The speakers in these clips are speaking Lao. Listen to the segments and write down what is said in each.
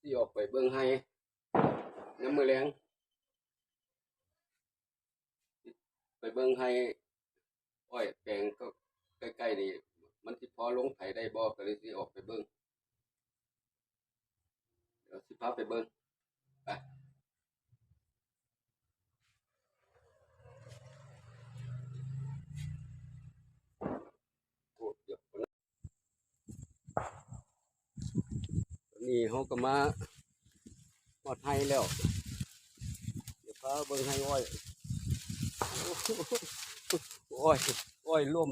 ຊິອອກໄປເບິ່ງໄຮ່ຍາມມື້ແລງ ໄປເບິ່ງໄຮ່ອ້ອຍແປງກໍໃກ້ໆນີ້ ມັນຊິພໍລົງໄຖໄດ້ບໍ່ ກໍເລີຍຊິອອກໄປເບິ່ງ ດຽວຊິພາໄປເບິ່ງ ໄປ ໂອ້ ດຽວ ຕອນນີ້ເຮົາກໍມາຮອດໄຮ່ແລ້ວ ດຽວພາເບິ່ງໄຮ່ອ້ອຍ ໂອ້ຍ ອ້ອຍລົ້ມ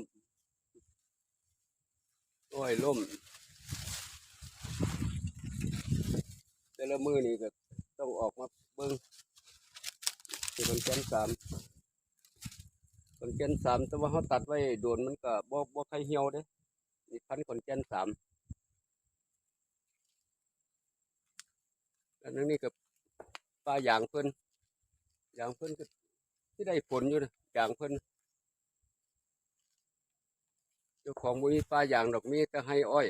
ໂອ້ຍ ລົ້ມ ແຕ່ລະມື້ນີ້ກໍຕ້ອງອອກມາເບິ່ງ ທີ່ມັນແກ່ນສາມ ມັນແກ່ນສາມ ແຕ່ວ່າເຮົາຕັດໄວ້ໂດນ ມັນກໍບໍ່ ບໍ່ຄ່ອຍຫ່ຽວເດ້ ນີ້ພັນຂອນແກ່ນສາມ ອັນນີ້ກໍປ່າຢາງເພິ່ນ ຢາງເພິ່ນກໍຊິໄດ້ຜົນຢູ່ນະ ຢາງເພິ່ນ ເຈົ້າຂອງບໍ່ມີປ່າຢາງດອກ ມີແຕ່ໄຮ່ອ້ອຍ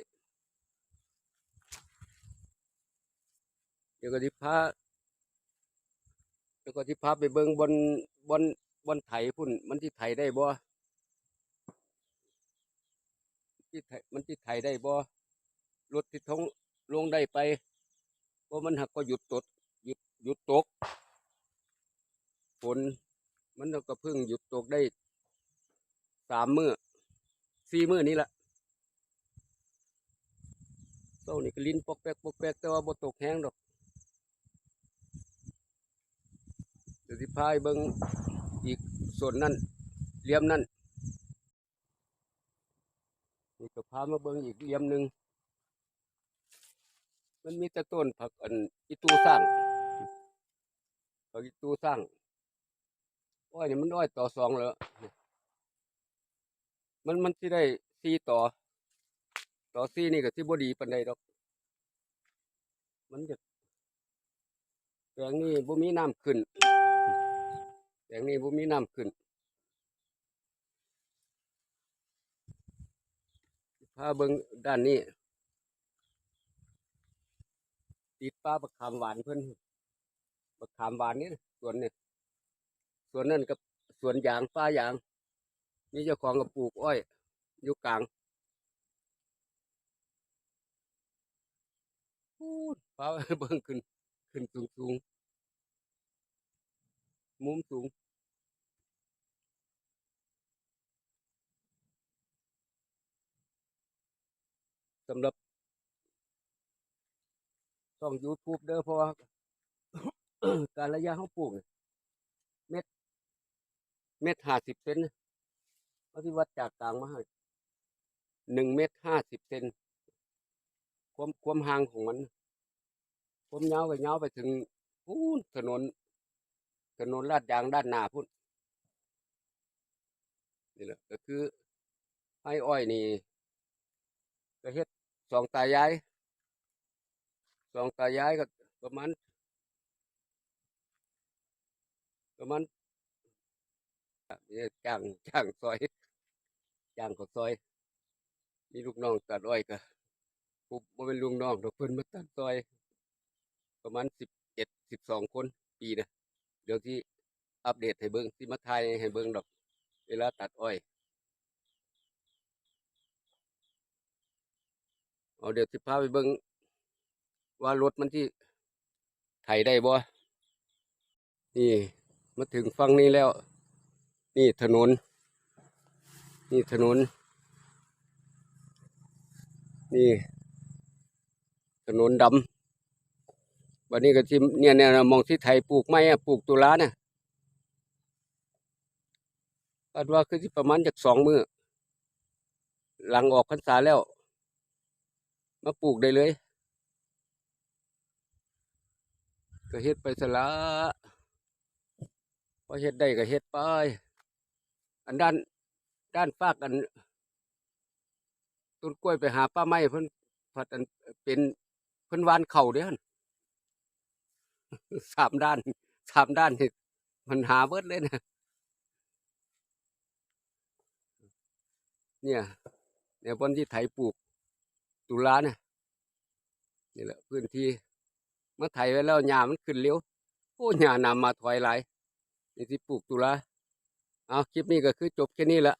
ດຽວກໍຊິພາ ດຽວກໍຊິພາໄປເບິ່ງບ່ອນ ບ່ອນ ບ່ອນໄຖພຸ້ນ ມັນຊິໄຖໄດ້ບໍ່ ຊິໄຖ ມັນຊິໄຖໄດ້ບໍ່ ລົດຊິລົງ ລົງໄດ້ໄປ ເພາະມັນຫາກກໍຢຸດຕົກ ຢຸດ ຢຸດຕົກ ຝົນມັນກໍເພິ່ງຢຸດຕົກໄດ້ສາມມື້ ສີ່ມື້ນີ້ລະ ເຊົ້ານີ້ກໍລິນປອກແປກ ປອກແປກ ແຕ່ວ່າບໍ່ຕົກແຮງດອກ ດຽວຊິພາໄປເບິ່ງອີກໂຊນນັ້ນ ຫຼ່ຽມນັ້ນ ນີ້ກໍພາມາເບິ່ງອີກຫຼ່ຽມໜຶ່ງ ມັນມີແຕ່ຕົ້ນຜັກອັນອີຕູຊ້າງ ຜັກອີຕູຊ້າງ ອ້ອຍນີ້ມັນອ້ອຍຕໍ່ສອງແລ້ວ ມັນ ມັນຊິໄດ້ສີ່ຕໍ່ ຕໍ່ສີ່ນີ້ກໍຊິບໍ່ດີປານໃດດອກ ມັນຈະ ແປງນີ້ບໍ່ມີນ້ຳຂຶ້ນ ແປງນີ້ບໍ່ມີນ້ຳຂຶ້ນ ພາເບິ່ງດ້ານນີ້ ຕິດປ່າບັກຂາມຫວານເພິ່ນ ບັກຂາມຫວານນີ້ ສວນນີ້ ສວນນັ້ນກັບສວນຢາງ ປ່າຢາງ ມີເຈົ້າຂອງກໍປູກອ້ອຍຢູ່ກາງ ພຸ້ນ ພາເບິ່ງຂຶ້ນ ຂຶ້ນສູງໆ ມຸມສູງ ສຳລັບຊ່ອງຢູທູບເດີ ເພາະວ່າການໄລຍະເຮົາປູກນີ້ ເມັດ ເມັດຫ້າສິບເຊັນ ເຮົາຊິວັດຈາກກາງມາໃຫ້ ໜຶ່ງເມັດຫ້າສິບເຊັນ ຄວາມ ຄວາມຫ່າງຂອງມັນ ຄວາມຍາວກໍຍາວໄປເຖິງພຸ້ນ ຖະໜົນ ຖະໜົນລາດຢາງດ້ານໜ້າພຸ້ນ ນີ້ແຫຼະ ກໍຄືໄຮ່ອ້ອຍນີ້ ກໍເຮັດສອງຕາຍາຍ ສອງຕາຍາຍກໍປະມານ ປະມານ ຈ້າງ ຈ້າງຊ່ອຍ ຈ້າງເຂົາຊ່ອຍ ມີລູກນ້ອງຕັດອ້ອຍກໍ ບໍ່ ບໍ່ແມ່ນລູກນ້ອງດອກ ເພິ່ນມາຕັດຊ່ອຍ ປະມານສິບເອັດ ສິບສອງຄົນປີນະ ດຽວຊິອັບເດດໃຫ້ເບິ່ງ ຊິມາຖ່າຍໃຫ້ເບິ່ງດອກ ເວລາຕັດອ້ອຍ ເອົາ ດຽວຊິພາໄປເບິ່ງວ່າລົດມັນຊິໄຖໄດ້ບໍ່. ນີ້ ມາເຖິງຝັ່ງນີ້ແລ້ວ ນີ້ຖະໜົນ ນີ້ຖະໜົນ ນີ້ຖະໜົນດຳ ບັດນີ້ກໍຊິ ເນ່ຍໆ ໝ່ອງທີ່ໄຖປູກໃໝ່ອະ ປູກຕຸລານະ ຄາດວ່າຄືຊິປະມານຈັກສອງມື້ ຫຼັງອອກພັນສາແລ້ວ ມາປູກໄດ້ເລີຍ ກໍເຮັດໄປຊັ້ນລະ ພໍເຮັດໄດ້ກໍເຮັດໄປ ອັນດ້ານ ດ້ານຟາກອັນຕົ້ນກ້ວຍໄປຫາປ່າໄມ້ ເພິ່ນພັດອັນເປັນ ເພິ່ນຫວ່ານເຂົ້າເດ້ຫັ້ນ ສາມດ້ານ ສາມດ້ານນີ້ມັນຫາເບິດເລີຍນະ ເນ່ຍ ແນວບ່ອນທີ່ໄຖປູກຕຸລານະ ນີ້ແຫຼະພື້ນທີ່ ມາໄຖໄວ້ແລ້ວ ຫຍ້າມັນຂຶ້ນເລັວ. ໂອ້ ຫຍ້າໜາມາຖອຍຫຼາຍ ນີ້ຊິປູກຕຸລາ. ເອົາ ຄລິບນີ້ກໍຄືຈົບແຄ່ນີ້ລະ.